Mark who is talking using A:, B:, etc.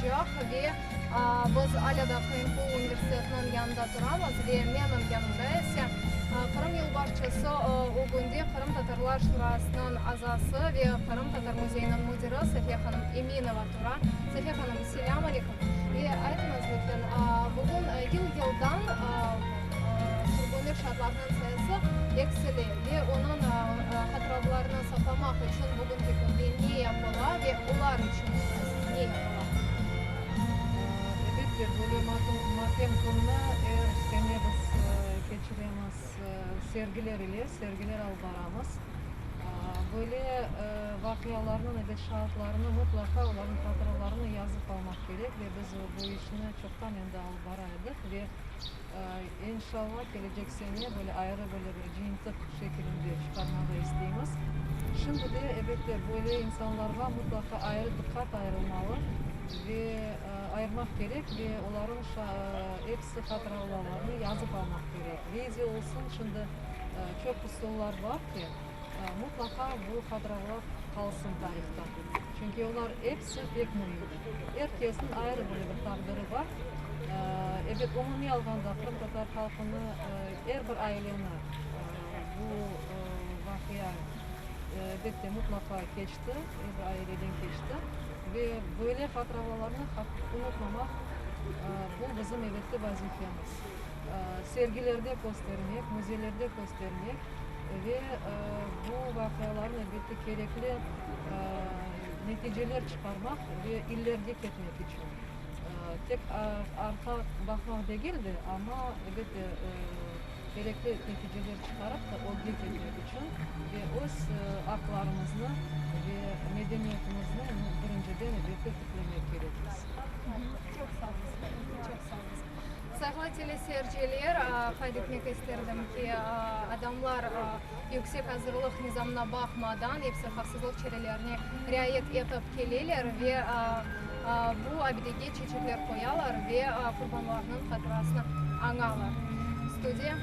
A: olacaq ve biz alâ da QMPU universitetiniñ yanında turamız ve menim yanımda ise Qırım yolbaşçısı ögünde Qırımtatarlar Şurasınıñ azası ve Qırımtatar müzeyiniñ müdiri Safiye hanım Eminova tura. Safiye hanım, selâm aleyküm. Ve aytıñız lütfen, bugün yıl-yıldan sürgünlik şartlarınıñ sayısı eksile ve onıñ hatıravlarını saqlamaq içün bugünki künde ne yapıla ve olar içün ne yapıla?
B: Elbette, böyle matem kününi er sene biz keçiremiz sergiler ile, sergiler alıp baramız. Böyle vaqialarnıñ, ebet, şaatlarını mıtlaqa, olarnıñ hatıralarını yazıp almaq kerek ve biz bu işni çoqtan endi alıp bara edik ve İnşallah, kelecek sene böyle ayrı böyle bir cıyıntıq şekilinde çıqarmağa isteymiz. Şimdi de, elbette, böyle insanlarğa mıtlaqa ayrı diqqat ayırılmalı ve ayırmaq kerek ve olarnıñ episi hatıralarını yazıp almaq kerek. Video olsun, şimdi çoq usullar bar ki, mıtlaqa bu hatıralar qalsın tarihta. Çünki olar episi pek müimdir. Er kesniñ ayrı böyle bir taqdiri bar. Ebet, umumiy alğanda qırımtatar halqını, er bir aileni bu vaqia, elbette, mıtlaqa keçti, er bir aileden keçti. Ve böyle hatıralarnı unutmamaq, bu bizim, elbette, vazifemiz. Sergilerde köstermek, müzeylerde köstermek ve bu vaqialarnı, elbette, kerekli neticeler çıqarmaq ve ilerge ketmek içün. Tek arqa baqmaq degil de, amma, elbette, kerekli neticeler çıqarıp da ögge ketmek içün ve öz aqlarımıznı ve medeniyetimizni birinciden, elbette, tiklemek kerekmiz.
A: Çoq sağ oluñız. Çoq sağ oluñız. Sayğılı teleseyirciler, qayd etmek isterdim ki, adamlar yüksek azırlıq nizamına baqmadan, episi havfsızlıq çarelerine riayet etip keleler ve bu abidege çeçekler qoyalar ve qurbanlarnıñ hatırasını añalar. Studiya.